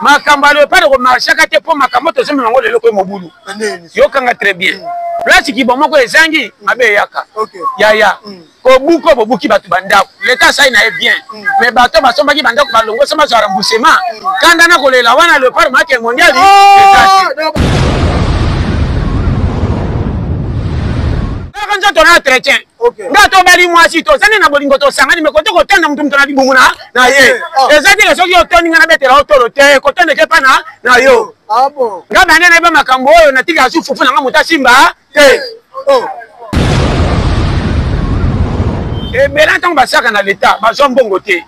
Makambo ya Leopard ekomarchaka te mpo makambo tozomema yango lelo koye mobulu. Yokanga très bien. Place kibomoko ezangi mabe eyaka. Yaya. Kobuka bobuki bato bandako, leta asali na ye bien, mais bato basombaki bandako balongo so bazwa remboursement. Kanda na kolela wana Leopard make mondial. Kaka nzoto na entretien. Nga tobali mwasi, tozali na bolingo, tosangani, me kote kotanda moto moto na libumu na ye eza te. Soki otondi nga, nabetela otolo te, kotanda eke pa na yo. Nga bande nayeba makambo oyo, natikaka su fufu na nga, moto asimba te. Ebele ntango basaka na leta, bazwa mbongo te.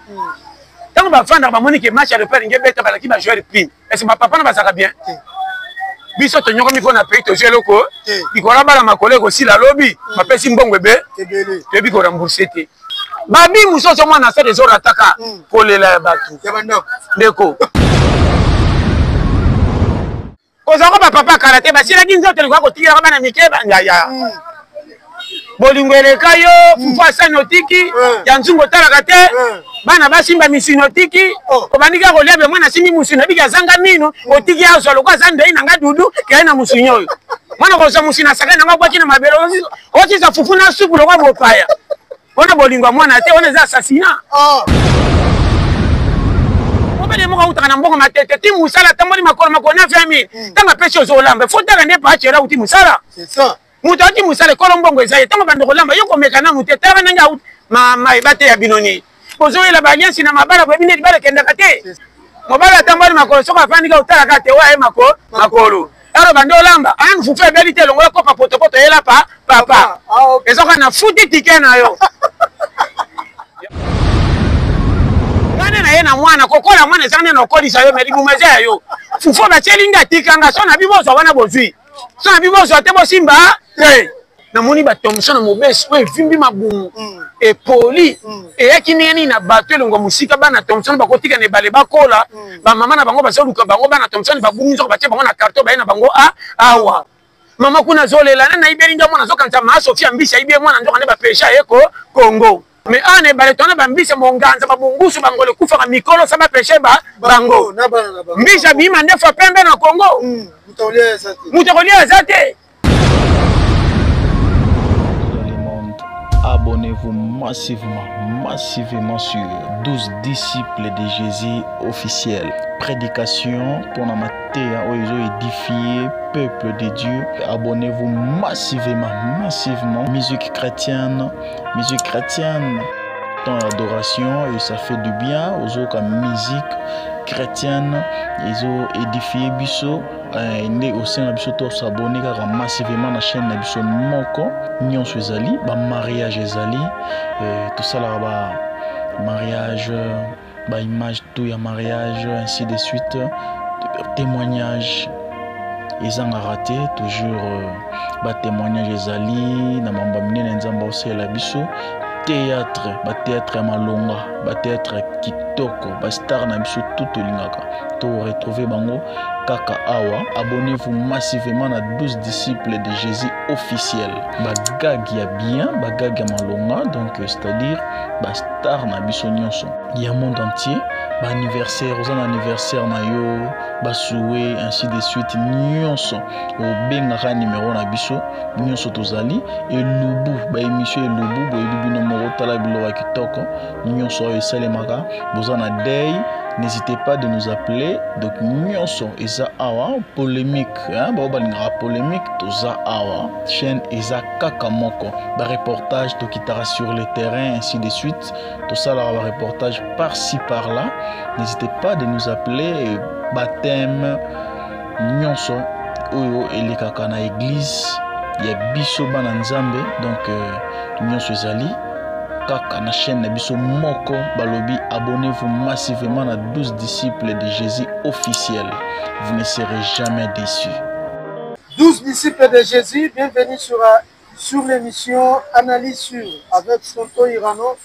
Ntango bafandaka, bamoni ke match ya Leopard nge beta, balaki bajoueur prime. Ese bapapa na bazalaka bien? Biso tonyokomi mpo na pays, tozwi eloko likolo bala makolo ekosila lobi. Bapesi mbongo ebe, toyebi korembourse te. Babi mosusu mwana stade ezorataka kolela ya bato. Ndeko, kozwaka bapapa kala te, basilaki nzoto likoka kotikilaka bana mike. Yaya, bolingo eleka yo. Fufu asani otiki, ya nzungu otalaka te, bana basimba misuni otiki. Obandi kaka kolia be, mwana asimbi musuni, abiki azanga mino, otiki azwa lokola aza ndoi na nga dudu keye na musuni oyo. Mwana kozwa musuni, asakani nango, abwaki na mabele, otisa fufu na supu lokola mopaya. Wana bolingo ya mwana te, wana eza assassinat. Mobali moko autaka na mbongo matete ti mosala, atamboli makolo makolo na 20 000. Ntango apesi, ozolamba, fo tala nde pacela auti mosala. Moto auti mosala, ekolo mbongo eza ye. Ntango bando kolamba, yo komeka nanu te, talaka ndenge auti. Mama, eba te ya bino nini? Bozoyela baalliance na mabala, boyebi nde libala ekendaka te. Mobali atamboli makolo, soki afandi ka otalaka te, oyo aye makolo alo bandi olamba anu fufu ebeli te, elongola kopa potopoto, yela pa papa. Ezoka na futi tike na yo ngane na ye na mwana kokola. Mwana ezanga nde na okolisa yo, me libumu eza ya yo. Fufu batieli nga, tikanga so na bibozwa wana, bozwi so na bibozwa te, bosimba te. Namoni batomso na mobesi oyo evimbi mabumu, epoli, eyaki ndenge nini na bato elongwa mosika. Bana Thomson bakotika na ebale, bakola, bamama na bango bazoluka bango. Bana Thomson babungi nzoko, batie bango na carton, baye na bango a awa. Mama kuna azolela, nani ayibeli nde mwana? Azokanisa maa Sofia mbisi ayibi ye mwana, nzoka nde bapesha ye ko Kongo. Mais awa na ebale tona bambisi monganza, babungusu, bangolo ekufaka mikolo sa bapeshe ba bango. Mbisi abima ndefu ya pembe na Kongo, moto akolia aza te. Abonnez-vous massivement, massivement sur 12 disciples de Jésus officiel. Prédication pour la mateya oyo édifier peuple de Dieu. Abonnez-vous massivement, massivement. Musique chrétienne, musique chrétienne. Temps d'adoration et ça fait du bien aux autres musique chrétienne. Ils ont édifié biso. Nde osenga biso tosabone kaka massivement na chaîne na biso moko. Nyonso ezali, bamariage ezali, tosalaka bamariage, baimage tout ya mariage, ainsi de suite. Témoignage ezangaka te, toujours batémoignage ezali na mambo ya minene Nzambe aosalela biso. Théâtre, bathéâtre ya malonga, bathéâtre ya kitoko, bastar na biso tout tolingaka, toretrouve bango kaka awa. Abonnez-vous massivement na 12 disciples de Jésus officiel. Bagag ya bien, bagag ya malonga, donc c'est-à-dire bastar na biso nyonso ya monde entier. Baanniversaire, oza na anniversaire na yo, basouhait, ainsi de suite, nyonso obengaka numero na biso. Nyonso tozali elubu, baémission elubu, boyebi bino moko. Tala biloko ya kitoko nyonso oyo esalemaka. Boza na deuil, n'hésitez pas de nous appeler. Donc nyonso eza awa. Polémique, hein? Bao balingaka polémique, toza awa. Chaîne eza kaka moko. Bareportage, tokitaka sur le terrain, ainsi de suite, tosalaka bareportage par-ci par-là. N'hésitez pas de nous appeler. Baptême, nyonso oyo elekaka na église ya biso bana Nzambe, donc nyonso ezali kaka na chaîne na biso moko. Balobi abonnez-vous massivement na 12 disciples de Jésus officiel, vous ne serez jamais déçus. 12 disciples de Jésus, bienvenue sur l'émission Analyse sur avec Tonton Irano,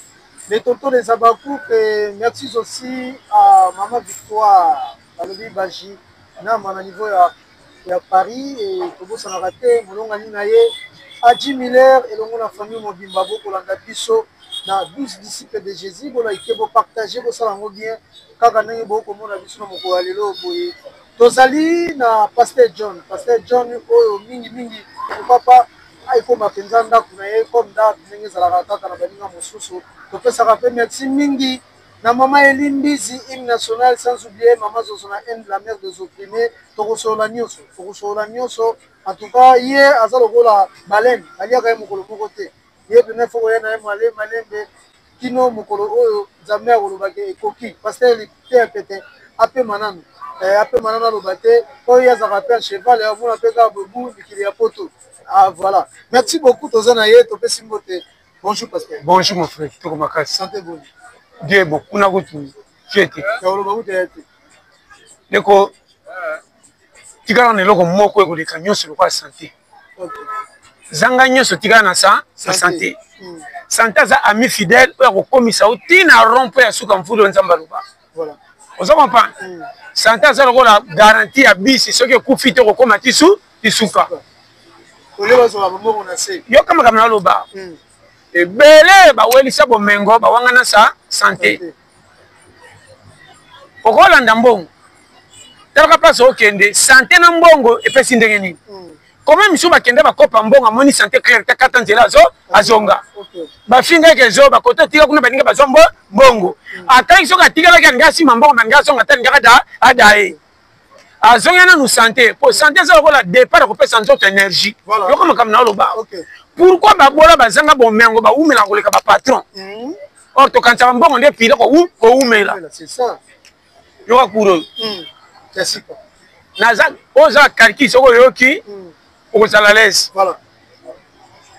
les tontons des Abakouk, et merci aussi à Maman Victoire, balobi Baji, na mana niveau ya Paris, et tobosanaka te molongani na ye Adji Miller elongo na famille mobimba. Bokolanda biso. Na 12 disciples de Jésus, bolike, bopartage, bosala yango bien. Kaka ndenge bokomona biso na mokolo ya lelo boye, tozali na Pasteur John. Pasteur John oyo mingimingi, pourquoi pas, ekoma mpenza ndako na ye comme ndako ndenge ezalaka kaka na baninga mosusu. Topesaka mpe merci mingi na mama Eli Mbizi, hymne national, sans oublier mama Zozo na Inde, la mère des opprimés. Tokosolola nyonso, tokosolola nyonso. En tout cas, ye aza lokola baleine, aliaka ye mokolo moko te. Ye pene fo koya na ye male malembe kino mokolo oyo Nzambe akolobaki ekoki. Pasteur te pete apema nanu, apema nanu, aloba te oyo ye azalaka mpe cheval, amona mpe kaka bobu mikili ya poto. Ah voilà, merci beaucoup. Toza na ye, topesi mbote. Bonjour pasteur. Bonjour mon frère, kitoko makasi. Santé boni? Dieu est bon. Kuna kutu tie te. Koloba kutu ya te. Ndeko, tikala na eloko moko ekoleka nyonso lokola santé. Zanga nyonso, tikala na sa na santé. Santé aza ami fidèle oyo akokomisa yo ntina rond mpo ya suka mfulu oyo Nzambe aloba. Oza comprendre? Santé aza lokola garantie ya bisi, soki ekufi te okokóma tisu tisuka. Yoka makambo naloba. Ebele bawelisa bomengo, bawangana sa santé. Okolanda mbongo, talaka place okende. Santé na mbongo epesi ndenge nini? Koma misu bakende bakopa mbongo, amoni santé claire te, kata nzela, azo azonga. Bafinga eke ezoba kote otika kuna, baninga bazwa mbongo. Atangi soki atikalaki, alingi asima mbongo, baninga azonga te, alingaka da ada ye azongi nanu santé, po santé eza lokola départ akopesa nzoto énergie. Yoka makambo na oloba. Pourquoi babola bazanga bomengo bawumelaka koleka bapatron? Or tokanisaka mbongo nde pila kowumela. Yoka cours oyo naza oyo oza calcul, soki oyoki okozala l'aise.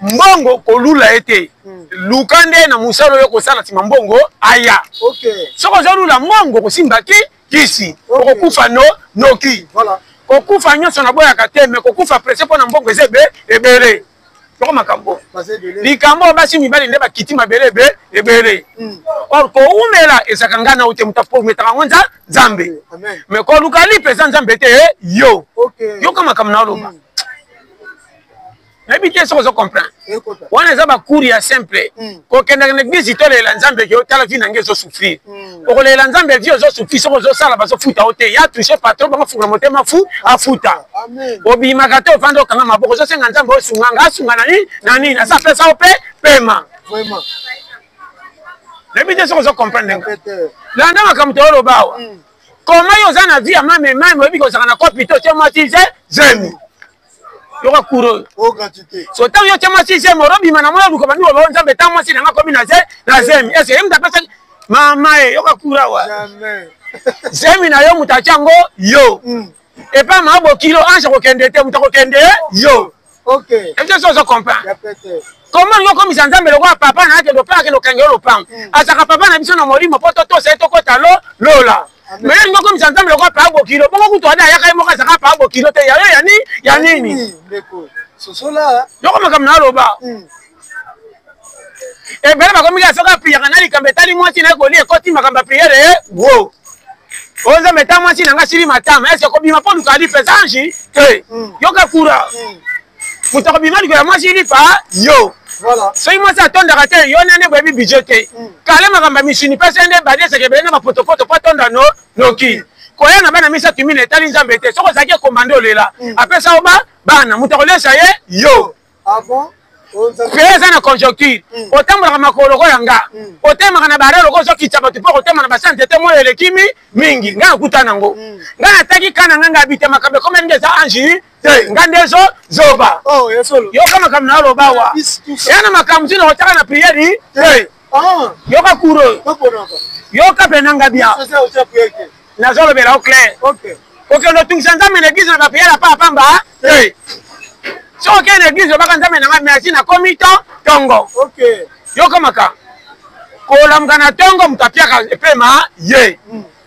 Mbongo kolula ye te, luka nde na mosala oyo kosala nsima mbongo aya. Soki ozolula mbongo, kosimbaki kisi, okokufa no noki. Kokufa nyonso naboyaka te, me kokufa presse mpo na mbongo eza ebele. Toko makambo likambo oyo, basi mibali nde bakiti mabele ebe ebele. Or kowumela ezalaka ngai na yo te, moto aprometaka yango nza Nzambe. Me koluka lipe eza Nzambe te, yo yoka makambo na oloba. Nayebi te soki ozo comprendre. Wana eza bacours ya simple. Kokendaka na église, tolela Nzambe ke otala vie na ngai ezosouffrir. Okolela Nzambe vie ozosouffrir, soki ozosala bazofuta yo te, ya touche patron bango, fungola motema fu afuta. Obimaka te, ofanda okanga maboko, ozosenga Nzambe osunga nga. Asunga na nini na nini? Asa apesa yo mpe pema. Nayebi te soki ozo comprendre nga. Landa makambo toyoloba awa. Koma yo oza na vie ya mame mame, oyebi kozalaka na kopi te, otie mwasi zemi. Yoka cours oyo. So ntango yo tie mwasi zemi, orobima na mona luka bandi koloba Nzambe, ntango mwasi nanga komi na ze na zemi, ese ye moto apesaki mama ye? Yoka cours awa. Zemi na yo, moto atia yango yo epa maa bokilo, ange akokende te, moto akokende yo. Ete so ozo comprendre comment yo okomisa Nzambe lokola papa na akende ope akende okanga yo lopango. Azalaka papa na biso na molimo mpo totosa ye, tokota lo lola. Mais yo olingi okomisa Nzambe lokola papa bokilo bongo, kutu wana ayaka ye moko, azalaka papa bokilo te. Yayo ya nini ya nini? Yoko makambo na aloba. Ebele bakomi kaka soki apriaka na likambo etali mwasi na ye, kolia ekoti makambo ya prière wo oyo Nzambe eta mwasi na nga sili matama ese kobima mpo luka lipa eza ange te. Yoka kura, moto akobima likolo ya mwasi lipa yo. Soki mwasi atondaka te, yo nene boyebi budget te, kale makambo ya misuni, pesa nde badi eseke ebele na bapotopoto mpo atonda no noki. Koya na bana misato mine etali Nzambe te. Soki ozalaki ekomba nde olela, apesa yo ba bana, moto akolesa ye yo. Ah bon? Mpe eza na conjoncture, otambolaka makolo lokola nga, otemaka na bare lokola ozokitisa bato mpo kotema na basa nzete moyo eleki mingi. Ngai nakuta nango, ngai nataki ka na ngai, ngai abite makambo ekoma ndenge eza ange te, ngai nde ezo zoba. Yoka makambo na oloba awa, ya na makambo ntina kotaka na prière te. Yoka cours oyo, yoka mpe nanga bien, nazolobela yo clair. Okende otungisa Nzambe na église na baprière apa pamba te. Soki okende na église, obaka Nzambe nanga merci, nakomi to tongo. Yoka kolamuka na ntongo, moto apiaka epema ye,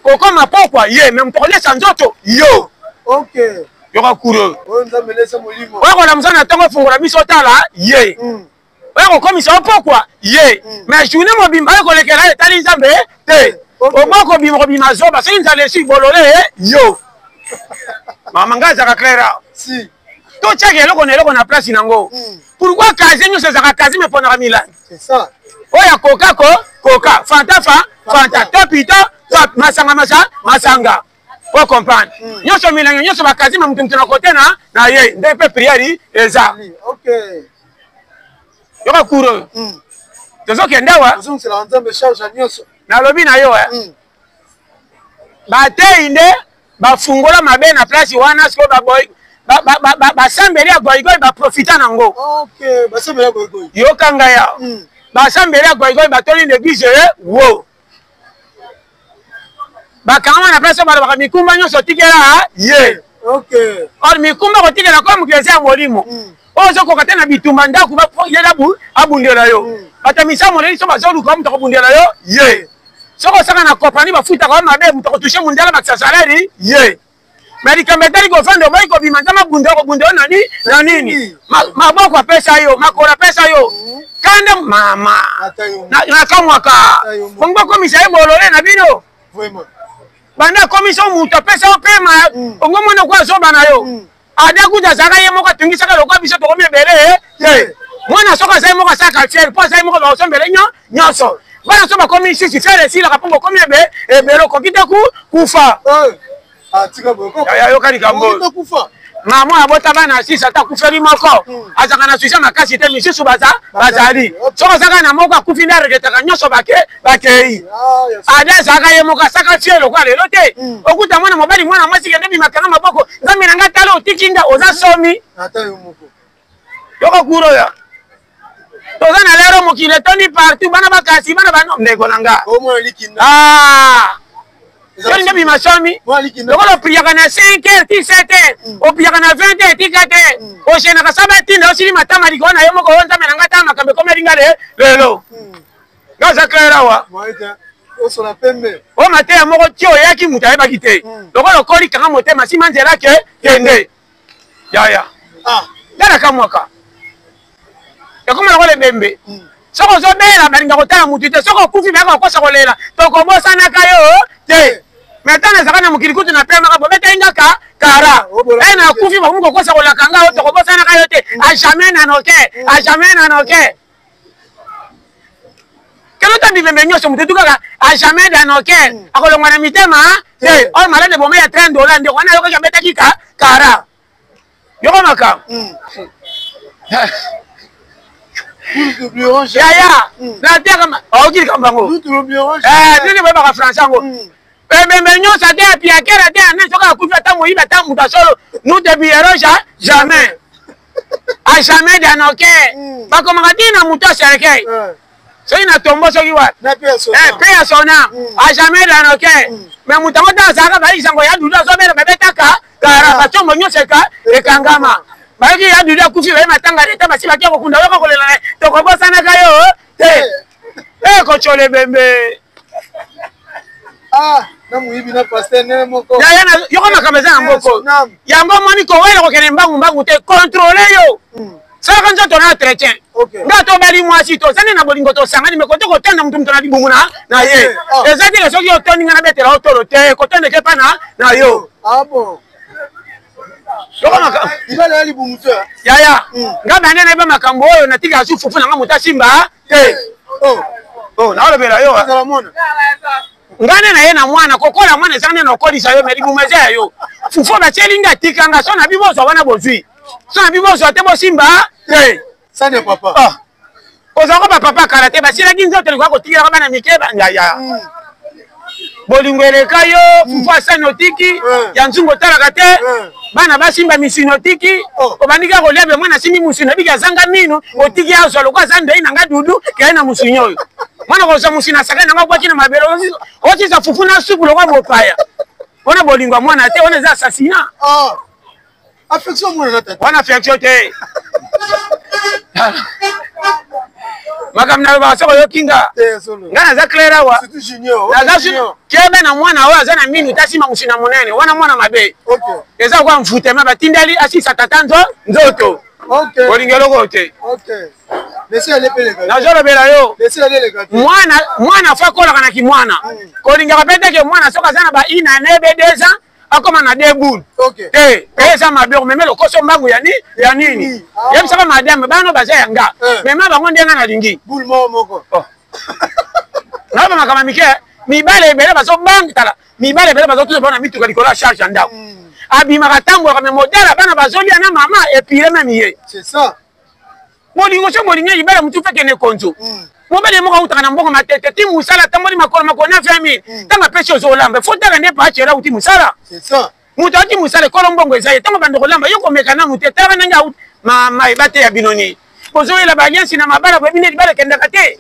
kokoma pokwa ye, me moto akolesa nzoto yo. Yoka cours oyo. Oyo kolamusa na ntongo, efungola miso, otala ye, oyo kokomisa yo pokwa ye, mais journée mobimba oyo kolekela ye etali Nzambe te. Obo kobima kobima zoba, soki nzala esi bolole yo. Mama ngai azalaka claire awa. Totiaka eloko na eloko na place nango. Pourquoi casier nyonso ezalaka casier, me ponaka milangi? Oyo ya koka ko koka, fanta fa fanta, topi to top, masanga masa masanga. O comprendre? Nyonso milangi nyonso bakazima mutu mutu na kote na na ye nde mpe prière eza. Okay. Yoka cours oyo. Tozokende awa. Ozongisela Nzambe charge ya nyonso. Nalobi na yo eh. Bateyi nde bafungola mabe na place wana sikoyo baboy basambeli ya goigoi baprofita na ngo. Okay, basambeli ya goigoi. Yoka ngai awa. Basambeli ya goigoi batoli na eglise ye wo. Bakangama na place oyo balobaka mikumba nyonso otikela ye. Okay. Or mikumba kotikela kwa mokili eza ya molimo. Oyo ozokoka te na bitumba ndako ye abundela yo. Bato ya misala moleli so bazoluka moto akobundela yo ye. Soki osaka na compagnie bafutaka yo mabe moto akotouche mundele bakisa salaire ye. Mais likambo etali kofanda oboyi kobima nzambe abunda kobunda yo nani na nini maboko apesa yo makolo apesa yo kanda mama nakamwaka bongo bakomisa ye bolole na bino banda akomisa yo moto apesa yo pema ongo mona ko azoba na yo ada kuta azalaka ye moko atungisaka lokola biso tokomi ebele te mwana soki aza ye moko asalaka fiere mpo aza ye moko bakosombele nyonso bana so bakomi sisi fiere esilaka mpo bokomi ebele okoki te kufa. Yoka likambo mama abota bana sisi ata akufeli moko azalaka na susi makasi te misusu bazali soki azalaka na moko akufi nde aregretaka nyonso bakei ada azalaka ye moko asaka fie lokola lelo te okuta mwana mobali mwana mwasi kende bimakanga maboko nzambe na ngai tala otiki nga oza somi yoko kuro ya toza na lero mokili etondi partout bana bakasi bana bano ndeko na nga yo nde bima somi lokola opriaka na 5 heures ti 7 heures opriaka na 20 heures ti 4 heures osenaka sa batinda osili matama likolo na yo moko oyo nzambe na nga ta makambo ekomeli nga lelo nga aza clair awa oyo mateya moko ti oyaki moto ayebaki te lokola okoli kanga motema nsima nzela ke kende yaya nga nakamwaka ekoma lokola ebembe soki ozobela balinga kotala mutu te soki okufi bayaka kokosa kolela tokobosanaka yo te mais ntango nazalaka na mokili kutu napemaka bobetaki nga ka kara e nakufi bakomi kokosa kolaka nga yo tokobosanaka yo te a jamais nanoke a jamais nanoke kelo ta bibembe nyonso motu tu kaka a jamais danoke akolongwa na mitema te oyo malade eboma ya 30 dola ndeko wana ayokaki abetaki ka kara yoko makambo yaya nateka aoki likambo yango nini boyebaka français yango ebembe nyonso ata ya piakere ata ya nini soki akufi ata moyibi ata moto asolo nous te billerons jamais a jamais danoke bakomaka ntina moto ya cercueil soki na tombo soki wapi pe ya sona a jamais danoke mais moto yango ntango azalaka bayebisa ngo ya dudu azobela babetaka kara batombo nyonso ekangama bayoki ya dudu akufi baye matanga leta basi bakia kokunda oyoka kolela na ye tokobosanaka yo te ekotyola ebembe na moyibi na pasteur ndenge moko yaya yoko makambo eza na mboko yango omoni kowela kokende mbangu mbangu te controle yo salaka nzoto na entretien nga tobali mwasi tozali na bolingo tosangani me kote kotonda motu moto na libumu na ye eza te soki otondi nga nabetela otolo te kotonda eke epa na yo yaya nga bande nayeba makambo oyo natikaka su fufu na nga moto asimba te naolobela yo nga nde naye na mwana kokola mwana eza nde na okolisa yo me libumu eza ya yo fufu batieli nga tika nga so na bi bozwa wana bozwi so na bi bozwa te bosimba te sane papa kozalaka bapapa kala te basilaki nzoto likoka kotikelaka bana mike yaya bolingo eleka yo fufu asani otiki ya nzungu otalaka te bana basimba misino otiki obandi kaka kolia be mwana asimbi mosino abiki azanga mino otiki azwa lokola aza ndoi na nga dudu keye na mosuni oyo mwana kozwa mosino asakani nango abwaki na mabele otisa fufu na supu lokola mopaya wana bolingo ya mwana te wana eza assassinat affection mwana na tata wana affection te makambo nalobaka soki oyoki nga nga naza clair awa naza kebe na mwana oyo aza na minu te asimba mosina monene wana mwana mabe eza kwa mfutema batindeli asisa tata nzoto olingi eloko te nazolobela yo mwana mwana fo akolaka na kimwana kolingaka mpe teke mwana soki aza na ba une année be 2 ans akoma na deux boules te pe eza mabe omeme lokoso mbangu ya ya nini yebisaka madame bana baza ya nga mema bango ndenge nalingi boule moko moko. Naloba makambo ya mike, mibali ebele bazobanga, tala, mibali ebele bazotuna bango na mituka likolo ya charge ya ndako. Abimaka atambolaka me modele bana bazolia na mama epire meme ye. C'est ça. Bolingo so bolingi libala mutu fe kende konzo. Mobali moko autaka na mbongo matete ti mosala atamboli makolo makolo na 20 000 ntango apesi ozolamba fo tala nde paachela auti mosala. C'est ça. Moto auti mosala ekolo mbongo eza ye ntango bando kolamba yo komeka nanu te talaka ndenge auti mama ebateya bino nini bozoyela ba alliance na mabala boyebi nde libala ekendaka te.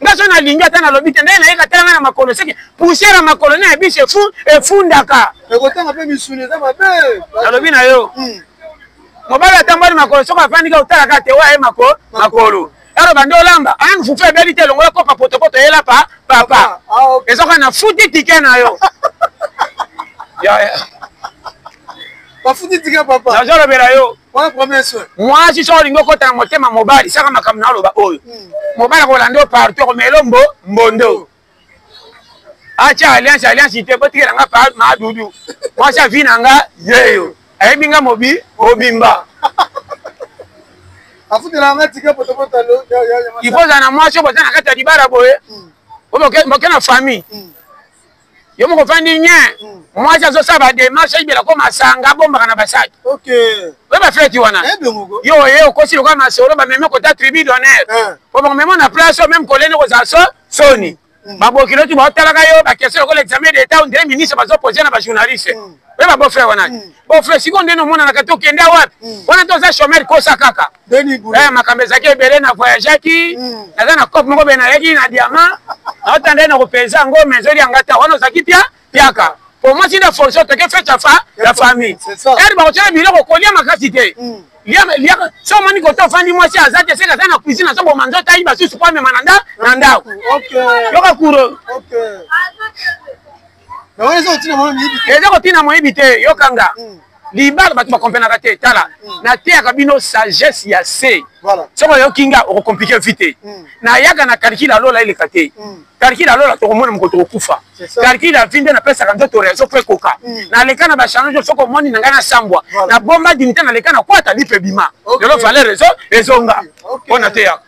Nga so nalingi ata nalobi te ndenge nayeka tala nga na makolo seke poussière ya makolo na ya biso efundaka. Ekotanga mpe misuni eza mabe. Nalobi na yo. Mobali atamboli makolo soki afandi ka otalaka te oyo aye makolo ero bandi olamba anu fufu ebeli te longola kopa potopoto eyela pa papa ezoka na futi tike na yo. Bafuti tike papa. Nazolobela yo. Wana premier soin. Mwasi soki olingi okota na motema mobali saka makambo na oloba oyo. Mobali akolanda yo partout akomela mbo mbondo. Atia alliance alliance te botikela nga pa madudu. Mwasi avi na nga yeyo. Ayebi nga mobi mobimba. Afutela nga tike potopoto ya. Il faut ozala na mwasi oyo boza na kati ya libala boye. Boke na famille. Yo moko ofandi nye. Mwasi azosala ba démarche ayibela ko masanga abombaka na basaki. Oyo ba feti wana. Yo oye okosi lokola masolo bamemi kota tribu d'honneur. Po bakomema na place oyo même kolene kozala so soni. Babokilo ti baotalaka yo ba question lokola examen d'état on dirait ministre bazopose na ba journaliste. Oyo ba beau-frère wana. Beau-frère sikoyo ndenge omonanaka te okende wapi? Wana toza chômeur kosa kaka. Makambo ezalaki ebele na voyageaki naza na cope moko boye nayaki na diamant naotanda ye na kopeza yango mais ezolia nga ta wana ozalaki pia piaka po mwasi nde force toke fete ya fa ya famille ere bakotyela biloko kolia makasi te so omoni kote ofandi mwasi aza te seke aza na cuisine azoboma nzoto ayi basusu po amema na ndako yoka kuro eza kotina moyibi te yokanga libala bato bakomprenaka te tala nateyaka bino sagesse ya se soki oyoki nga okokomplike vi te nayaka na calcul ya lola eleka te calcul ya lola tokomona mokolo tokokufa calcul ya vi nde napesaka nzoto raison po ekoka naleka na bachange soki omoni na ngai nasambwa nabomba dignité naleka na kwata lipe ebima lelo valeur ezonga mpo nateyaka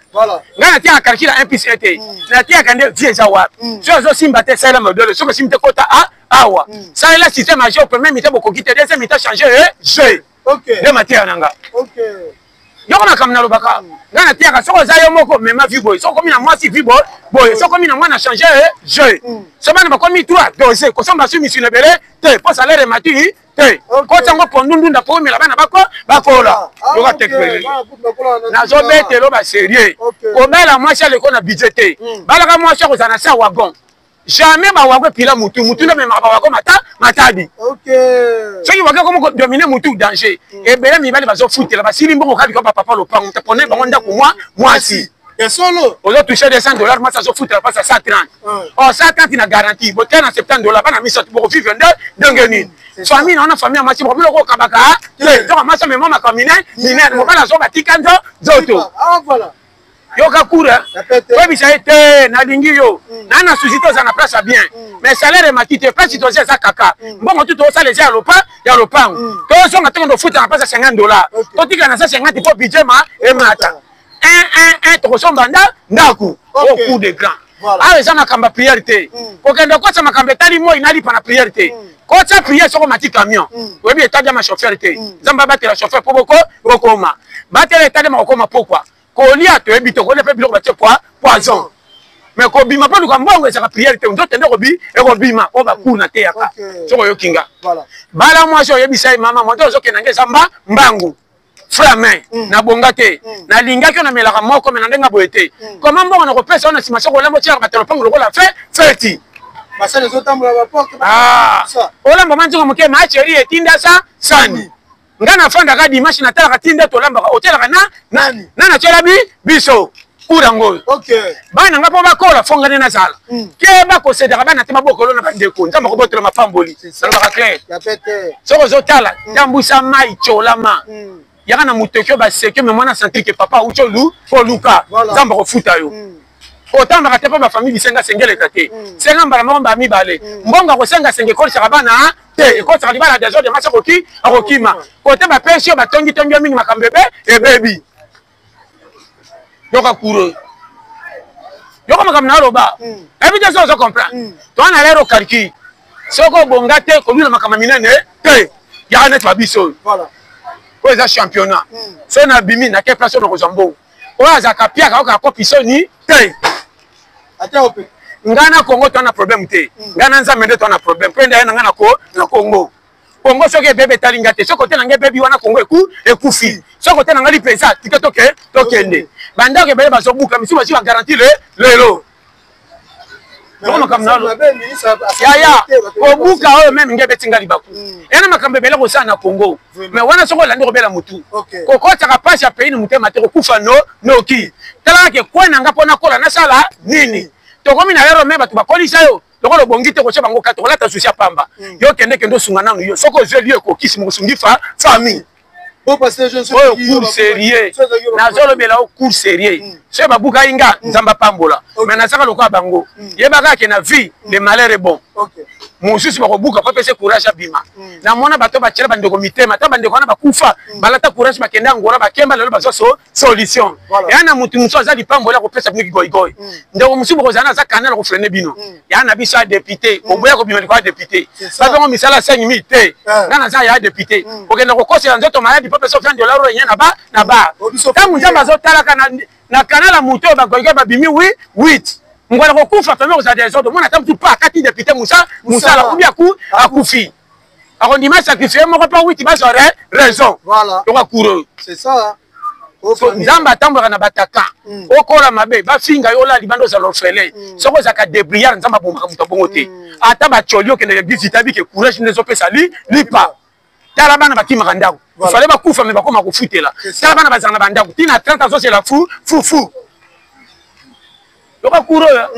ngai nateyaka calcul ya 1 plus 1 te nateyaka nde vie eza wapi soki ozosimba te salela modele soki osimbi te kota awa salela système ya jeu premier mi-temps bokoki te deuxième mi-temps changer jeu nde mateya na nga yoko makambo nalobaka ngai nateyaka soki oza yo moko mema vi boye soki okomi na mwasi vi boye soki okomi na mwana changer jeu so bana bakomi 3 dose kosomba su misino ebele te mpo salaire emati te koti yango pondu ndunda po omela bana bako bakola yoka te nazobetelo ba sérieux kobala mwasi aleko na budget te balaka mwasi akozala na sa wagon jamais ba wago epila mutu mutu nde amemaka ba wago mata matadi soki wago ekomi kodomine mutu danger ebele mibali bazofutela basili mbongo kaka likolo ba papa lopango moto apone bango ndako mwa mwasi ozo touche 200 dollars mwasi azofutela mpasi ya 130 or 130 na garantie botia na 70 dollars bana misato bokovivre nde ndenge nini famille na wana famille ya mwasi bokomina okokabaka te nzoka mwasi amema makambo minene minene mobali azoba tika nzoto yoka cour oyebisa ye te nalingi yo na na susi te oza na place ya bien mais salaire emati te place toza eza kaka mbongo tu tozosala eza ya lopa ya lopango tozonga tokende ofuta na place ya 50 dollars totikala na 150 mpo budget ma emata 1 1 1 tokosomba nda ndako au cours de grand awa eza makambo ya prière te kokende okotisa makambo etali moi nalipa na prière te kotisa prière soko omati camion oyebi etali ya ma chauffeur te nzambe abatela chauffeur mpo boko okoma batela etali ma kokoma pokwa kolia toyebi te kolia mpe biloko batie poison mais kobima mpo luka mbongo ezalaka prière te nzoto nde ekobima oyo bacour na teyaka soki oyoki nga bala mwasi oyebisa ye mama moto ozokenda nge eza mbangu frère main nabonga te nalingaki oyo namelaka moko me na ndenge boye te koma mbongo nakopesa oyo na nsima soki olamba otiaka bato lopango lokola feti olamba mwa nzingo moke ma chérie etinda sa sani nga nafandaka dimanche natalaka ti nde tolambaka otielaka na nani na natiela bi biso cour yango oyo bana nga mpo bakola fo nga nde nazala ke bakosedaka bana te babokolo na bandeko nzambe akobotela mapamboli nalobaka clair soki ozotala tambwisa mai tiolama yaka na motoki oyo baseki me mwana sentir ke papa auti olu oluka nzambe akofuta yo otambaka te mpo bafamille bisenga sengeleka te senga mbala moko mbala mibale mbongo akosenga senga ekolisaka bana te ekotisaka libala desordre mwasi akoki akokima kote bapesi yo batongitongi yo mingi makambo ebe ebebi yoka kuro. Yoko makambo na aloba. Ebi te so ozo comprendre. Toi na lero calcul. Soko obonga te kolula makambo minene te. Yaka neti ba biso. Voilà. Oyo eza championnat. So na bimi na ke place oyo nakozwa mbongo. Oyo azalaka piaka oyoka kopi soni te. Ata ope. Nga na Congo toa na problème te. Nga na Nzambe nde toa na problème. Mpe ndaye na nga na Congo. Congo soki ebebe etali nga te. Soki ote na nga ebebi wana Congo ekufi. Soki ote na nga lipesa tika toke tokende. Bandako ebele bazobuka misusu bazwi ba garantie le lelo. Yoko makambo na yaya kobuka oyo meme nge ebeti nga libaku. Eya na makambo ebele kosala na Congo. Mais wana soki olandi kobela mutu. Kokotaka pasi ya pays na motema te kokufa no noki. Tala ke kwe na nga mpo nakola nasala nini. Tokomi na lero me bato bakolisa yo. Lokola obongi te kotia bango kati kolata susi ya pamba. Yo kende kende osunga nanu yo. Soki ozweli yo ekokisi mokosungi fa famille. Oyo cours sérieux. Nazolobela yo cours sérieux. Soki babukaki nga Nzambe apambola. Mais nazaka lokola bango. Yebaka ke na vie le malheur est bon. Mosusu bakobuka po apesa courage abima. Namona bato batiela bandeko mitema, ata bandeko wana bakufa, balata courage bakende Angola, bakemba lelo bazwa solution. Ya na mutu mosusu aza lipambola ya kopesa bino kigoigoi. Ndeko mosusu bokozala na aza canal kofrene bino. Ya na biso ya député, oboya kobima likolo ya député. Batongo misala 5000 te. Nga naza ya député. Okende kokosela nzoto maladi po pesa $20 oyo na ba na bar. Tango Nzambe azotalaka na canal ya moto oyo bagoigoi babimi wi 8. Ngwala kokufa famille kozala desordre. Mona ata mutu pa akati député Musa Musala ou bien akufi. Akondima sacrifier moko pa 8 bazwa raison. Voilà. Toka coureux. C'est ça. Nzambe atambolaka na bataka. Okola mabe, bafinga yo olala libanda ozala orphelin. Soki ozalaka débrouillard, Nzambe abomaka moto abongo te. Ata batioli okendeke église itabi ke courage nde ezopesa lipa. Tala bana bakimaka ndako. Fallait bakufa mais bakoma kofutela. Tala bana bazala na bandako. Tina 30 azosela fu fu fu. Yoka cour oyo.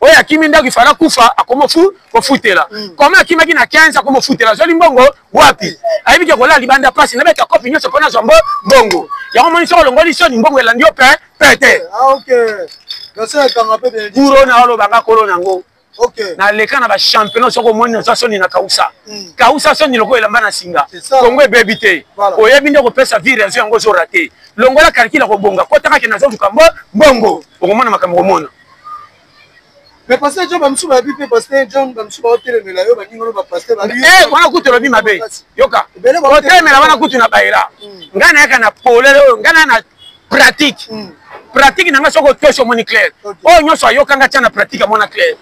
Oyo akimi ndako ifala kufa akoma fu kofutela. Comment akimaki na 15 akoma kofutela? Azwali mbongo wapi? Ayebi ke kolala libanda pasi na beta kopi nyonso mpona azwa mbongo. Yango moni soki olongoli soni mbongo elandi yo pe pete. Ah ok. Kuro na olobanga kolo nango. Naleka na ba championnat soki omoni naza soni na kausa. Kausa soni lokola elamba na singa. Congo ebebi te. Oyebi nde kopesa vie raison yango ozo rater. Longola calcul ya kobonga. Kotaka ke nazoluka mbongo. Okomona makambo komona. Mais pasteur John bamisusu bayebi mpe pasteur John bamisusu baotelemela yo baninga no ba pasteur babi. Eh wana kutu olobi mabe. Yoka. Otelemela wana kutu na bayela. Ngai nayaka na polele oyo ngai na pratique. Pratique na nga soko otosi omoni clair. Oyo nyonso ayoka nga tia na pratique amona clair.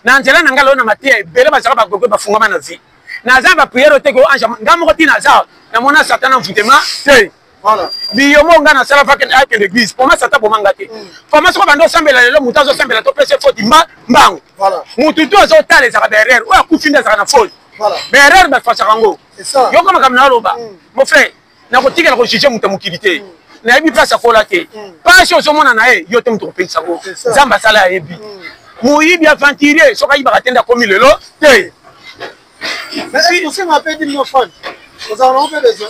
Na nzela na nga lelo na mateya ebele bazalaka bagogo bafungama na vie. Naza ba prière te ko ange nga moko ti naza namona Satan na envoûtement te. Voilà. Biyomo nga nasala va kende akende église. Comment Satan bomanga te? Comment soko bando sambela lelo mutu azo sambela to pese faute mba mbango. Voilà. Mutu to azo tala ezaka ba erreur. Oyo akufi nde azaka na faute. Voilà. Ba erreur ba fasaka ngo. C'est ça. Yoka makambo na aloba. Mon frère, nakotikela ko juger mutu ya mokili te. Nayebi place akola te. Pasi ozomona na ye, yo te mutu kopekisa ngo. Nzambe asala ayebi. Moyibi aventurier soki ayibaka te nde akomi lelo te.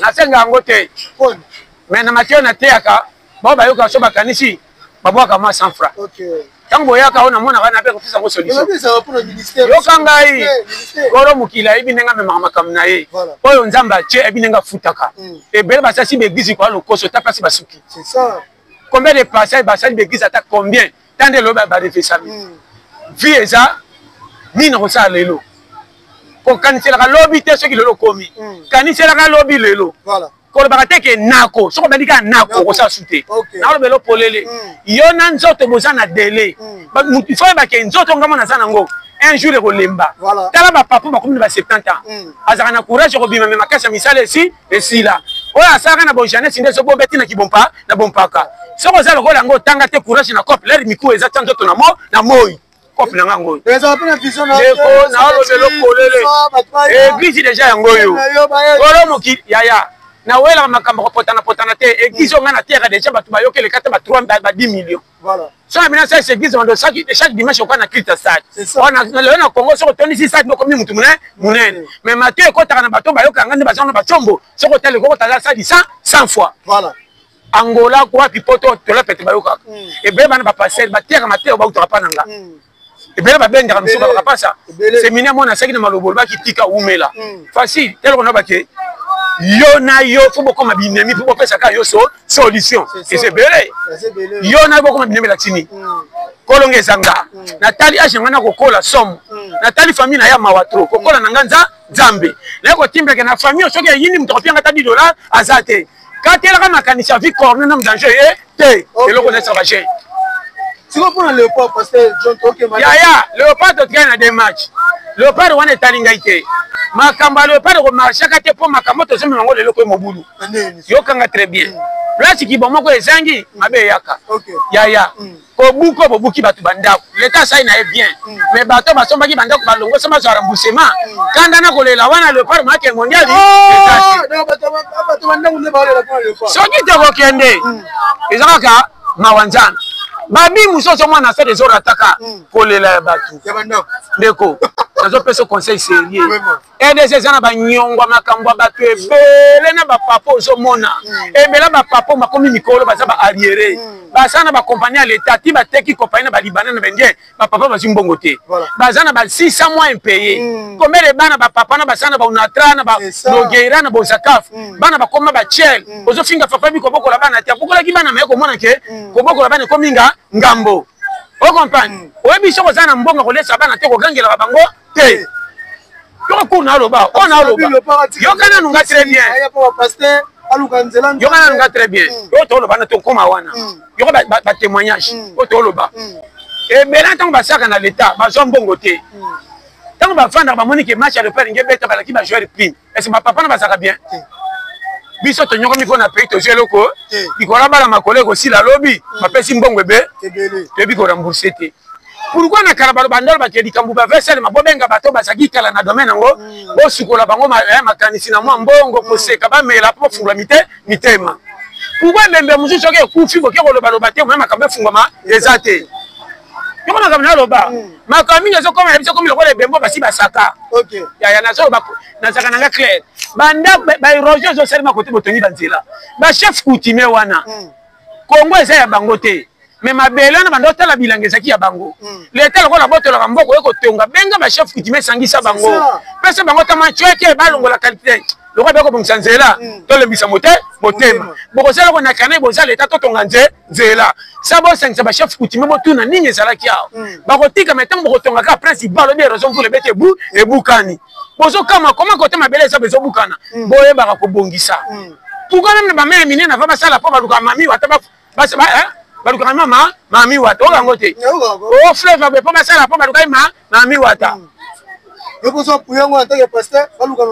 Nasenga yango te. Mais na mateyo nateyaka, bao bayokaka so bakanisi babwaka mwa 100 francs. Ntango boyaka oyo namonaka na mpe kopesa yango solution. Yoka ngai, kolo mokili ayebi ndenge amemaka makambo na ye. Oyo Nzambe atie ayebi ndenge afutaka. Ebele basasi ba église kwa lokoso ta place basuki. Combien de passage basali ba église ata combien? Tant de loba ba refesami. Vie eza nini nakosala lelo? Kokaniselaka lobi te soki lelo okomi. Kaniselaka lobi lelo. Kolobaka te ke nako, soki obandi kaka nako okosala su te. Nalobela yo polele. Yo na nzoto boza na délai. Il faut oyeba ke nzoto nga mona naza nango un jour ekolemba. Tala ba papa bakomi na ba 70 ans. Azalaka na courage ya kobima me makasi ya misala esi esila. Oyo asalaka na bon jeunesse nde ezobomba tina kibompa na bompaka. Soki oza lokola yango otanga te courage na cope lere mikuwa eza tia nzoto na mo na moi. Cope na nga ngoyo. Ndeko naolobela polele. Église déjà yango oyo. Kolo mokili yaya. Nawelaka makambo kopotana potana te. Église oyo nga nateyaka déjà bato bayokeleka te ba 3 ba 10 millions. Soki na bino asalisa église bando chaque dimanche okoya na culte ya stade. Lelo na Congo soki otondisi stade bokomi mutu monene. Mais mateyo ekotaka na bato bayokaka nga nde baza na bacombo soki otali okotala stade 100 fois. Angola wapi poto tola pete bayokaka. Ebele bana ba pasteur bateyaka mateyo bautaka pa na nga. Ebele babendaka misuka bakapasa. Séminaire mwana asaki na malobo olobaki tika wumela. Facile teloko na bake yo na yo fo bokoma binemi fo bopesaka yo solution. Eza ebele. Yo na yo bokoma binemi latini. Kolonga eza nga. Natali age na nga nakokola somo. Natali famille na ya mawa trop. Kokola na nga nza Nzambe. Naye kotimbeke na famille soki eyindi moto akopianga ata 10 dollars aza te. Katelaka makanisi ya vie corne na danger ye te. Eloko na ba jeune. Siko mpona Leopard, pasteur John, tokema. Yaya, Leopard totikali na deux match. Leopard wana etali ngai te. Makambo ya Leopard ekomarchaka te mpo makambo tozomema yango lelo koye mobulu. Yokanga très bien. Place kibo moko ezangi mabe eyaka. Yaya, kobuka bobuki bato bandako. Leta asali na ye bien. Mais bato basombaki bandako balongo so bazwa remboursement. Kanda na kolela wana Leopard make mondial. Soki tokokende eza kaka mawa Nzambe. Babi mosusu mwana stade ezorataka kolela ya bato. Ndeko, nazopesa conseil sérieux. RDC eza na banyongwa makambo ya bato ebele na bapapa ozomona ebele bapapa bakomi mikolo baza ba arriere baza na bakompagnie ya leta ti bateki kompagnie na balibanais na baindien bapapa bazwi mbongo te baza na ba 600 mois impaye combien de bana bapapa na basala na baunatra na banogeira na bozakaf bana bakoma bachel ozofinga papa bi kobokola bana te abokolaki bana maye komona ke kobokola bana ekomi nga ngambo okomprendre oyebi soki oza na mbongo kolesa bana te kogangelaka bango te. Yoko cour na aloba, oyo na aloba. Yoka nanu nga très bien. Yoka nanu nga très bien. Oyo toloba na tokoma wana. Yoka ba témoignage. Oyo toloba. Ebele ntango basaka na l'État, bazwa mbongo te. Ntango bafandaka bamoni ke match ya Leopard nge beta balaki ba joueur prime. Est-ce que ba papa na bazaka bien? Biso tonyokomi mpo na pays tozwi eloko likolo bala makolo ekosila lobi bapesi mbongo ebe toyebi korembourse te. Pourquoi na kala baloba ndalo bakende likambo ba veselema bobenga bato bazalaki kala na domaine yango bosukola bango makanisi na mwa mbongo koseka bamela mpo bafungola mitema. Pourquoi ebembe mosusu soki ekufi boke kolobaloba te moye makambo efungwama eza te. Yoko makambo naloba makambo mingi ezokoma na biso komi lokola ebembe basi basaka. Yaya nazoloba nazalaka na nga clair banda ba érosion ezosalema kote botongi banzela ba chef coutumier wana Congo eza ya bango te mais mabele wana banda otala bilanga ezalaki ya bango. Leta lokola botolaka mboka oye kotonga benga ba chef coutumier sangisa bango pesa bango tama cweke balongola qualité lokola bako bongisa nzela tolembisa motema bokozala ko na kana boza leta totonga nzela sa bosangisa ba chef coutumier botuna nini ezalaki awa bakotika mais ntango bokotonga kaka prince balobi erosion mvula ebeti ebu ebukani bozokama koma kote mabele eza bezobukana boyebaka kobongisa. Pourquoi même na ba mère minene avant basala po baluka mami wata balukaka mama mami wata oyo yango te o fleuve boye po basala po balukaki ma mami wata.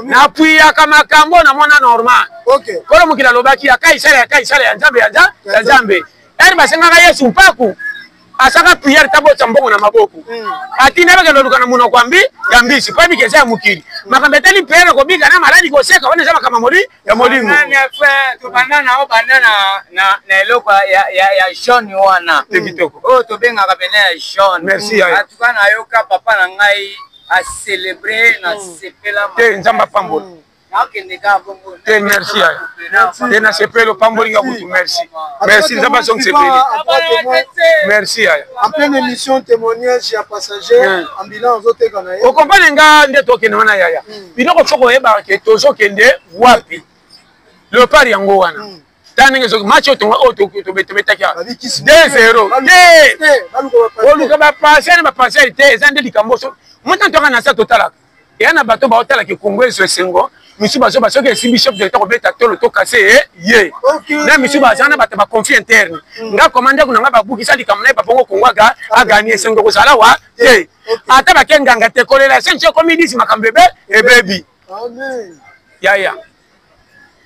Napuyaka makambo na mona normal. Kolo mokili alobaki ya Kaisala ya Kaisala ya Nzambe ya Nzambe. Ere basengaka Yesu mpaku asaka prière tabotsa mbongo na maboko atinda bakende koluka na monoko ya mbisi po ebika eza ya mokili makambo etali prière kobika na maladi koseka wana eza makambo ya molimo. Tobanda na obanda na eloko ya jaune wana oyo tobengaka pene ya jaune. Merci yaya. En tout cas nayoka papa na ngai a célébrer na sepela te Nzambe apambola. Nakende kaka bongo. Te merci yaya. Te na sepelo pamboli nga kutu merci. Merci Nzambe azongisa ebele. Merci yaya. En pleine émission témoignage ya passager ambulance ozoteka na ye. Okompane nga nde tokende wana yaya. Biloko fo koyebaka ke tozokende wapi. Leopard yango wana. Tala ndenge ezoki match oyo tonga oyo tobetaki awa 2-0 te. Oluka ba passer na ba passer te eza nde likambo so. Moto ntoka na sa totalaka. Eya na bato baotalaka Congo ezo esengo misu bazoba soki esimbi chef de l'État kobeta tolo to kase ye ye na misu baza na bato ba conflit interne nga koma ndako na nga babukisa likambo na ye babongo Congo aga agani esengo kozala wa te ata bake nganga te kolela sengi ekomi disi makambo ebe ebebi yaya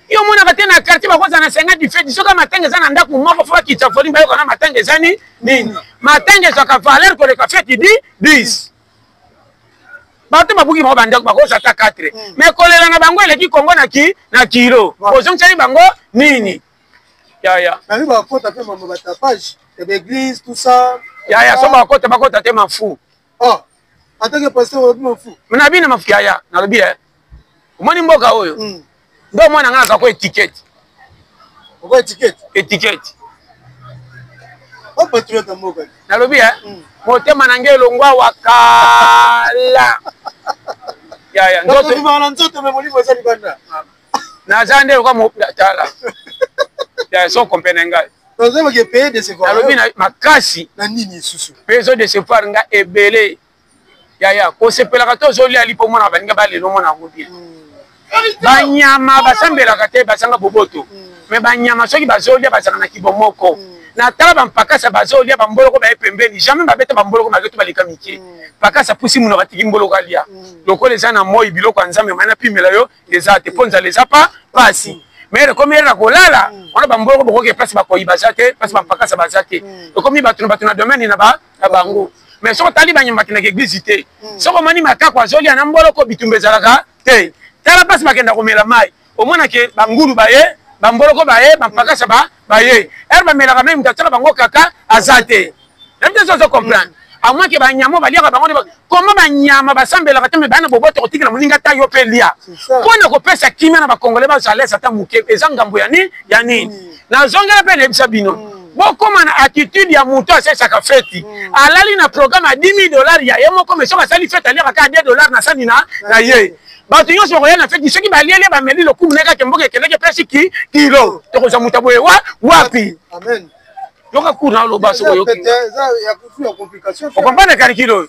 yo omonaka te na quartier bakozala na 50 feti soki matanga eza na ndako moko fo bakitisa volume bayoka na matanga eza nini matanga ezwaka valeur koleka feti di 10 bato babuki bango bandako bakozwa ata 4 mais kolela na bango eleki Congo na ki na kilo bozongisaki bango nini yaya nabi bakota mpe mambo batapage ya baeglise tout ça yaya so bakota bakota te mafu oh en tant que pasteur olobi mafu nabi na mafu yaya nalobi omoni mboka oyo nde omwana ngai azako étiquette oko étiquette étiquette o patriote mboka nalobi motema na ngai elongwa wakala yaya nzoto nzoto me molimo eza libanda naza nde lokwa tala yaya so kompene ngai. Nalobi na makasi na nini lisusu? Mpe ezo décevoir nga ebele yaya. Kosepelaka te, ozolia lipo, mona baninga balelo, mona yango bien. Banyama basambelaka te, bazanga boboto. Mais banyama soki bazolia, bazalaka na kibomoko. Na tala bampakasa bazolia, bamboloko baye pembeni, jamais babeta bamboloko malgré to baleka mike. Pakasa pusi monoko, atiki mboloko alia. Lokola eza na moi, biloko ya Nzambe mai napimela yo eza te, mpo nzala eza pa pasi. Mais ekomi ere na kolala wana, bamboloko bokoki place, bakoyi baza te, place bampakasa baza te. Ekomi bato na bato na domaine na bango. Mais soki otali, banyama bakendaka église te. Soki omoni makako azolia na mboloko, bitumba ezalaka te. Tala place bakenda komela mai, omonake bangulu baye, bamboloko baye, bampakasa baye. Ere bamelaka mai, moto atiaka bango kaka aza te. Nayebi te so ozo comprendre. À moins que banyama baliaka bango. Comment banyama basambelaka te, mais bana boboto kotikela moninga ta yo mpe lia? Mpo na kopesa kimia na Bakongole, bazala lese ata moke. Eza ngambo ya nini ya nini. Nazongela mpe nayebisa bino, bokóma na attitude ya moto asesaka feti, alali na programme ya 10 000 $ ya ye moko. Mais soki asali feti, aliaka kaka 2 $ na sani na ye. Bato nyonso bakoya na feti, soki balieli, bameli, lokumu na ye kaka. Mboka ekendaki epesi kilo, tokozwa moto boye wa wapi? Yoka cour na oloba, soki oyoki, okomprendre calcul oyo.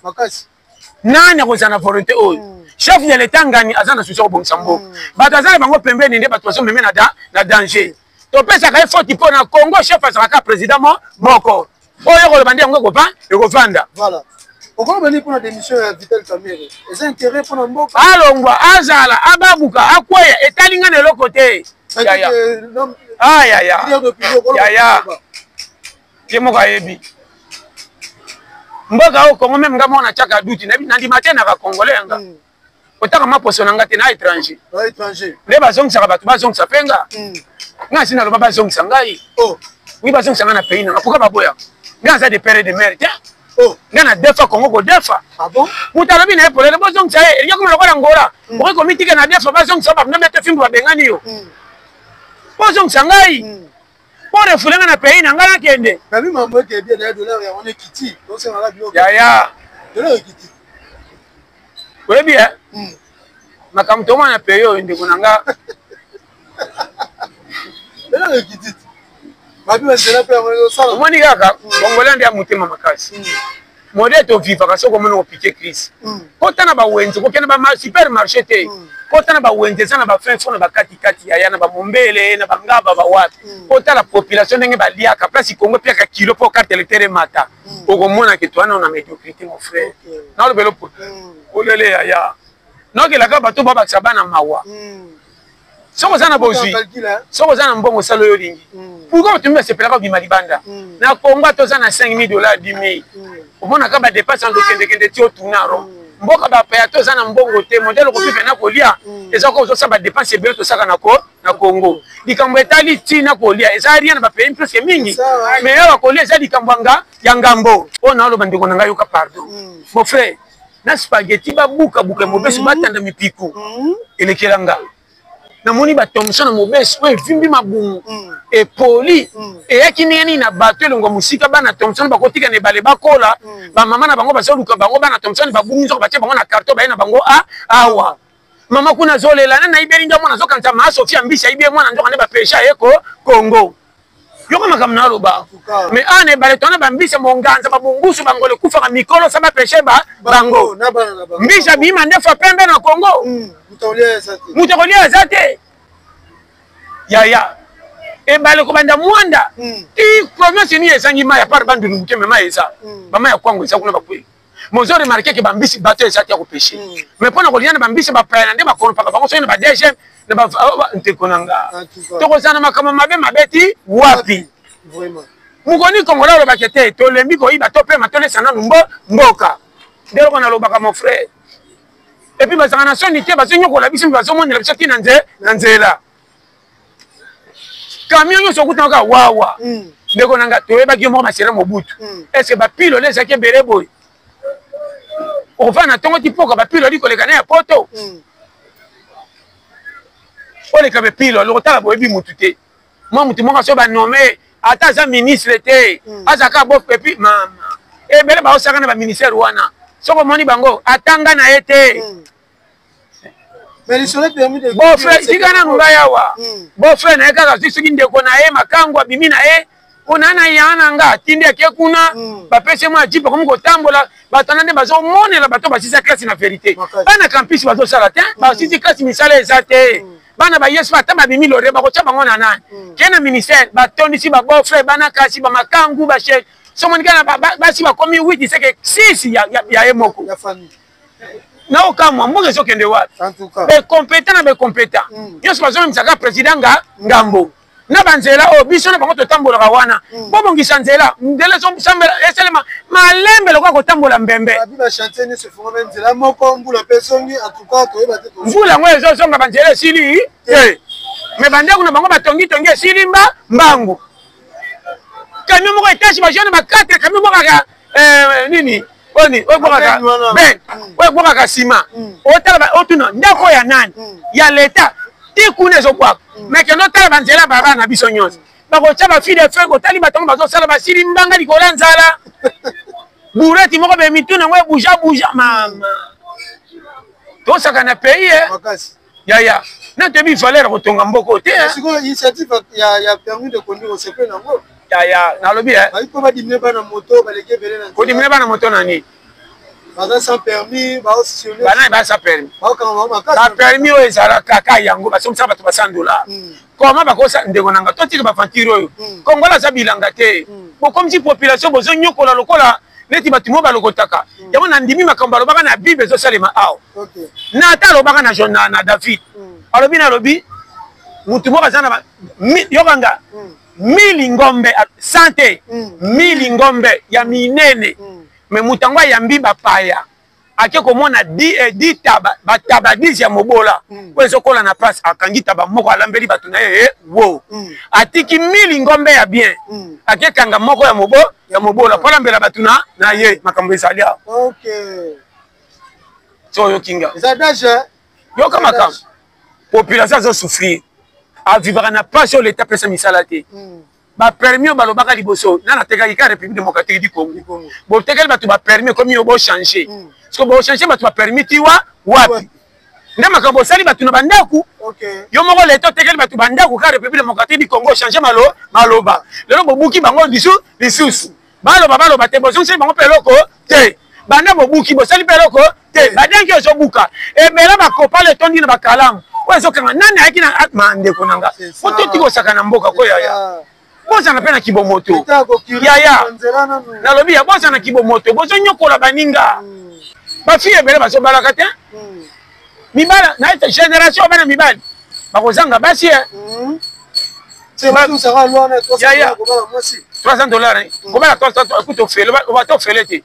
Nani akozala na volonté oyo? Chef de l'État ngani aza na souci ya kobongisa mboka, bato aza na bango pembeni nde bato bazomeme na danger. Topesaka ye faute mpo na Congo chef azalaka président moko oyo koloba nde yango ekopa ekovanda. Okoloba nini mpona démission ya Vital Kamerhe? Eza intérêt mpona mboka? Alongwa, azala, ababuka, akweya, etali nga na eloko te. Ayaya, yaya, ye moko ayebi mboka oyo Kongo. Même nga moko natiaka duti, nandima te naka Congolais yanga. Otaka maposo na nga te na étranger nde bazongisaka bato, bazongisa mpe nga. Nga si naloba bazongisa ngai, oui, bazongisa ngai na pays nanga. Pourquoi baboya nga? Aza de père et de mère te. Nga na defa Kongo kodefa. Moto alobi na ye polele, bozongisa ye. Elingi koma lokola Ngola, okoki komitika na defa, bazongisa bato nde fimbu, babengani yo. Bozongisa ngai mpo refouler nga na pays na ngai, nakende. Yaya, oyebi e makambo tomona na pays oyo, ndeko na nga. Omoni kaka Congolais nde ya motema makasi. Modèle tovivaka, soki omoni kopike crise, kota na bawenze, kokende ba supermarché te, kota na bawenze eza na bafin fond, na bakatikati, yaya, na bamombele, na bangaba, bawapi, kotala population ndenge baliaka. Place Congo epiaka kilo mpo carte électeur emata, okomona ke towana na médiocrité. Mon frère, nalobelo olele, yaya, nokelaka bato babakisa bana mawa. Soki oza na bozwi, soki oza na mbongo, osala oyo olingi. Pourquoi bato mingi basepelaka kobima libanda? Na Congo, ata oza na 5000 $, 10 000, omonaka badepense wana, okendekende ti otuna ro mboka bapaya. To oza na mbongo te, modèle okoki pena kolia eza ko ozosala badepense ebele. Tosaka na Congo likambo etali ntina kolia eza rien na bapays presque mingi, mais awa kolia eza likambo ya ngambo. Oyo naoloba, ndeko na ngai, yoka pardon, mon frère, na spaghetti babukabuka mobesu, batanda mipiku elekela nga. Namoni bathomson na mobesu oyo evimbi mabumu, epoli, eyaki ndenge nini na bato elongwa mosika. Bana thomson bakotika na ebale, bakola, bamama na bango bazoluka bango. Bana thomson babungi, nzoko batie bango na carton, baye na bango a awa. Mama kuna azolela, nani ayibeli nga mwana? Azokanisa maa Sofia mbisi ayibi ye mwana, nzoka nde bapesha ye ko Kongo. Yoka makambo na aloba. Mais awa na ebale tona bambisi monganza, babungusu, bangolo ekufaka mikolo sa bapeshe bango. Mbisi abima ndefa pembe na Kongo, moto akolia aza te. Yaya, ebale kobanda Mwanda ti province nini ezangi mai? À part Bandundu moke, mais mai eza, bamai ya Kwango eza kuna, bakwei. Mozo remarquer ke bambisi bato eza te ya kopêcher, mais mpo na kolia na bambisi bapaya na nde bakoropaka bango soki na ba DGM na ndeko na nga. Tokozala na makambo mabe mabe ti wapi? Mokoni Kongola alobaki te, tolembi koyiba, topema, tolesa nanu mboka. Nde eloko nalobaka, mon frère. Et puis bazalaka na soni te, bazonyokola biso, bazomonela biso ntina na nzela. Camion nyonso okutanaka wawa. Ndeko na nga, toyebaki yo moko masere Mobutu. Est ce que bapiloli ezalaki ebele boye? Okofanda na ntongo ti poka, bapiloli koleka na ya poto. Oleka bepiloli, okotala boyebi mutu te. Mwa mutu moko so banome, ata aza ministre te, azalaka bo. Et puis mama ebele baosaka na baministère wana, soki omoni bango, atanga na ye te. Beau-frère, tika nanu ngai awa. Beau-frère na ye kaka azwi, soki ndeko na ye makango abimi na ye. Ona na ya na nga atindi ake kuna, bapesi mwa jeep akomi kotambola. Bato wana nde bazomonela bato basisa classe na verité. Bana campus bazosala te, basisi classe, misala eza te. Bana bayesu ata babimi lore, bakotya bango na nani? Ke na ministère batondisi babeau-frère, bana kasi bamakangu bashe. Somoni kaka basi bakomi 8, seke 6 ya ye moko. Naokamwa, mboka ezokende wapi? Bacompétent na bacompétent nyonso bazomemisaka président nga ngambo na banzela oyo biso na bango totambolaka wana. Bobongisa nzela, nzela ezosambela esalema malembe lokola kotambola mbembe. Mvula yango ezozonga, banzela esili te, me bandeko na bango batongitongi esili mba mbangu. Camion moko etage, bajeune ba 4 camion moko kaka nini oni oyo ebwakaka ben, oyo ebwakaka nsima. Otala, otuna ndako ya nani ya leta ti kuna ezobwaka. Me kende otala banzela bara na biso nyonso, bakotya bafil de fer. Otali bato yango bazosala, basili mbanga likolo ya nzala, bureti moko be mitu nango ebuja buja. Mama, tosaka na pays yaya na toyebi valeur ya kotonga mboko te. Sikoyo initiative ya permis de conduire, osepeli nango? Yaya, nalobi mpo badiminuer bana moto baleki ebele na Kodiminuer bana moto na nini? Baza sans permis. Banani baza sans permis? Baokanga bango makasi. Bapermis oyo ezalaka kaka yango basomisaka bato ba 100 $. Koma bakosa ndeko nanga, totika baventure oyo. Kongola aza bilanga te. Bokomisi population, bozonyokola lokola neti bato mo balokotaka yango. Nandimi makambo balobaka na Bible ezosalema awa. Na ata alobaka na David, alobi, nalobi mutu moko aza na, yokanga, mili ngombe sante, mili ngombe ya minene. Me moto yango ayambi bapaya, ake komona di taba, bataba 10 ya mobola oyo ezokola na place. Akangi taba moko, alambeli bato na ye wo. Atiki mili ngombe ya bien, akekanga moko ya mobola mpo alambela bato na ye. Makambo ezali awa. So oyoki nga, yoka makambo. Population azosouffrir, avivaka na pasi oyo leta apesa misala te. Bapermis oyo balobaka liboso, nana atekaki ka République démocratique du Congo. Botekeli bato bapermis, ekomi oyo bochange. Parce bochange bato bapermis tiwa wapi? Nde makambo osali bato na bandako. Yo moko leta otekeli bato bandako ka République démocratique du Congo. Change maloba. Lelo bobuki bango lisusu, baloba baloba te, bozongiseli bango mpe eloko te. Banda bobuki, bosali mpe eloko te. Badanki ozobuka ebele, bakopala etondi na bakalamu oyo ezokanga. Nani ayaki na mandeko na nga po toti kosaka na mboka ko? Yaya, bozala mpe na kibomoto. Yaya, nalobi ya bozala na kibomoto. Bozonyokola baninga, bafille ebele bazobalaka te. Mibala na génération, bana mibali bakozanga basi. Yaya, 300 $, kobala okuta ofele, obata ofele te.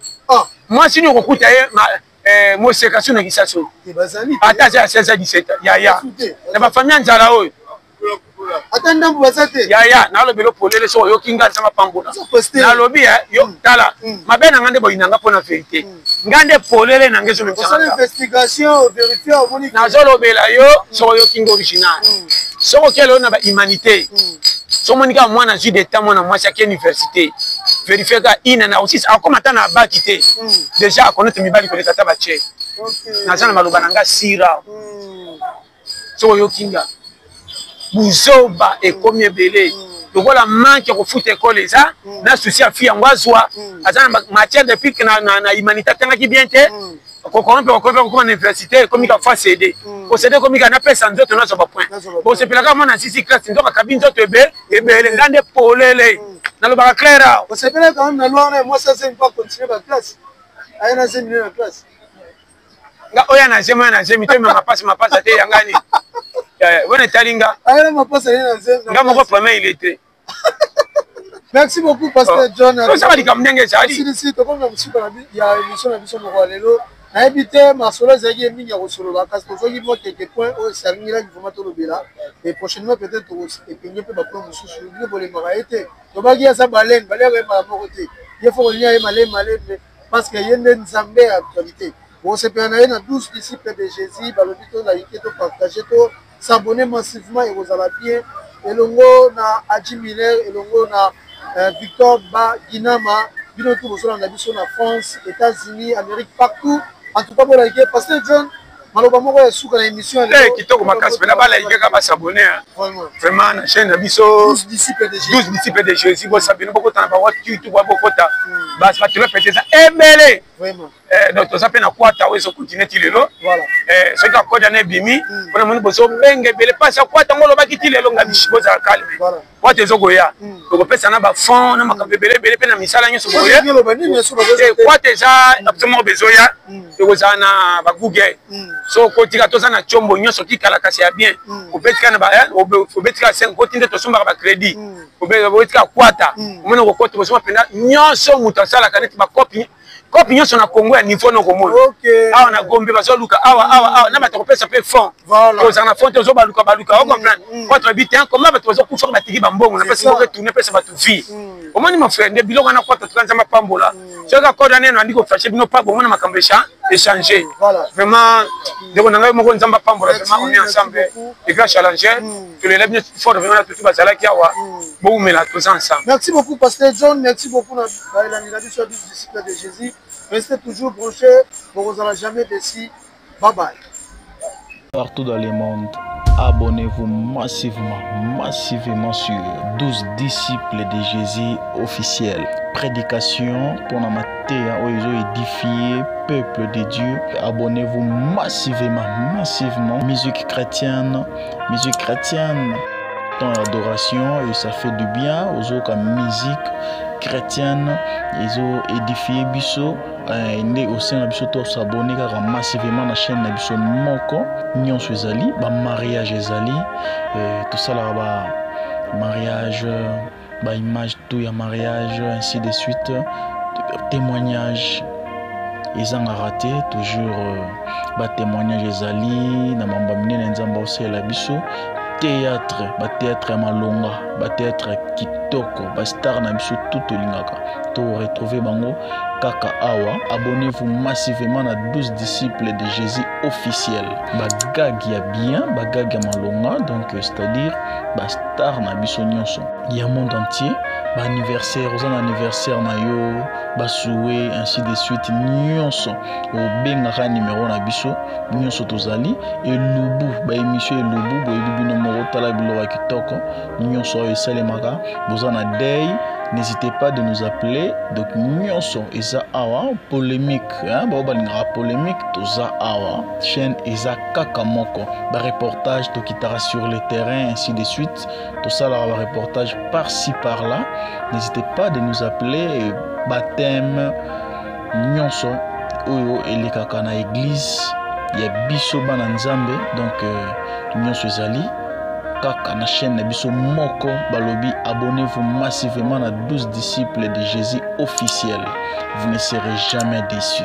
Mwasi nini okokuta ye moseka so na kisaso, ata aza ya 16 17? Yaya, na bafamille ya nzala oyo. Ata ndambo baza te. Yaya, nalobela polele. So oyoki nga, nsama pambola. Nalobi yo, tala mabe na nga nde boyinanga mpo na vérité. Nga nde polele na nga ezomemisana. Nazolobela yo, soki oyoki nga original, soki okele oyo na bahumanité, so omoni kaka mwana zwi d'état, mwana mwasi ake université, vérifie kaka ina na osisi, akoma ata na baki te, déjà akonete mibali koleka ata batie. Naza na maloba na nga sira. Soki oyoki nga, buzoba ekomi ebele lokola manque ya kofuta ekole eza na souci ya fille yango azwa. Aza na matière de pique na humanité, atangaki bien te. Kokoma mpe kokoma na université, ekomi ka fois cd kocd, ekomi ka napesa nzoto, nazwa bapoint. Bosepelaka mwana sisi classe, nzoka kabi nzoto ebe ebele. Nga nde polele, nalobaka clair awa. Osepelaka quand même na loi wana, mwasi azemi mpo acontinue baclasse, aye na zemi na classe? Nga oyo na zemi, oyo na zemi to mapasi, mapasa te. Yangani wana etali nga. Aye mapasa ye na zemi. Nga moko premier illettré. Merci beaucoup, pasteur John. Tosala likambo ndenge ezali. Silisi, tokomi na mosuka ya émission na biso moko ya lelo. Nayebi te, masolo ezalaki mingi ya kosolola, kasi tozwaki mwa quelques points oyo esalingilaki vraiment tolobela, et prochainement peut-être épingle mpe bapoint mosusu. Bino bolembaka ye te, tobaki aza baleine, baliaka ye mbala moko te. Ye fo kolinga ye malemi malemi, parce que ye nde Nzambe ya actualité. Bosepela na ye na 12 disciples de Jésus. Balobi tolike, topartage, to s'abonner massivement, ekozala bien. Elongo na Adji Miller, elongo na Victor Baginama, bino tu bozolanda biso na France, États-Unis, Amérique, partout. En tout cas, bolike pasteur John. Maloba moko ya suka na émission ya lelo. Kitoko makasi pena bala ikeka ba s'abonner hein. Vraiment. Vraiment na chaîne na biso 12 disciples de Jésus. 12 disciples de Jésus bo s'abonner bokota na ba YouTube bokota. Ba ba telo pete eza ebele. Vraiment. Eh, donc toza mpe na kwata oyo ezokontinue ti lelo. Voilà. Eh, soki akoda na ebimi mpona moni bozobenga ebele mpasi akwata ngo olobaki ti lelo nga bozala calme. Voilà. Kwata ezokoya tokopesa na bafond na makambo ebele ebele mpe na misala nyonso boye. Kwata eza na biso moko bezoya ekozala na bagoogle so okotika toza na combo nyonso tikala kasi ya bien obetika na obetika okoti nde tosombaka bacrédit obetika kwata omoni okokota bosomba mpenza nyonso moto asalaka neti bakopi kopi nyonso na Congo ya niveau noko mona awa na Gombe bazoluka awa awa awa na bato kopesa mpe fond kozala na fond te ozobaluka baluka o comprendre po toyebi te comment bato bazokufa batiki bambongo napesi moko etourne pesa bato vie omoni mon frère nde biloko wana kwata tuka Nzambe apambola soki akoda neno andi koflashe bino pa bomona makambo échanger vraiment ndeko na ngai moko Nzambe apambola vraiment on est ensemble et grand challenger tolela bino fort vraiment na tutu bazalaki awa bowumela toza ensemble. Merci beaucoup pasteur John, merci beaucoup na baelandi na biso ya 12 disciples de Jésus. Restez toujours branchés, bokozala jamais déçus. Bye bye. Partout dans le monde, abonnez-vous massivement, massivement sur 12 disciples de Jésus officiel. Prédication pour la mateya oyo ezo édifier peuple de Dieu. Abonnez-vous massivement, massivement. Musique chrétienne, musique chrétienne. Temps d'adoration et ça fait du bien aux autres musique chrétienne ezo édifier biso nde osenga biso to s'abonner kaka massivement na chaîne na biso moko nyonso ezali ba mariage ezali tosalaka ba mariage ba image tout ya mariage ainsi de suite témoignage ezangaka te toujours ba témoignage ezali na mambo minene Nzambe aosalela biso théâtre ba théâtre ya malonga ba théâtre ya kitoko ba star na biso tout tolingaka to retrouver bango kaka awa. Abonnez-vous massivement na 12 disciples de Jésus officiel. Ba gag ya bien, ba gag ya malonga, donc c'est-à-dire ba star na biso nyonso ya monde entier, ba anniversaire, oza na anniversaire na yo, ba souhait ainsi de suite nyonso obengaka numéro na biso nyonso tozali elubu ba émission elubu boyebi bino moko tala biloko ya kitoko nyonso oyo esalemaka boza na day, n'hésitez pas de nous appeler. Donc nyonso eza awa polémique hein, bao balingaka polémique toza awa chaîne eza kaka moko ba reportage tokitaka sur le terrain ainsi de suite tosalaka ba reportage par-ci par-là. N'hésitez pas de nous appeler baptême nyonso oyo elekaka na église ya biso bana Nzambe. Donc nyonso ezali kaka na chaîne na biso moko balobi abonnez-vous massivement na 12 disciples de Jésus officiel, vous ne serez jamais déçus.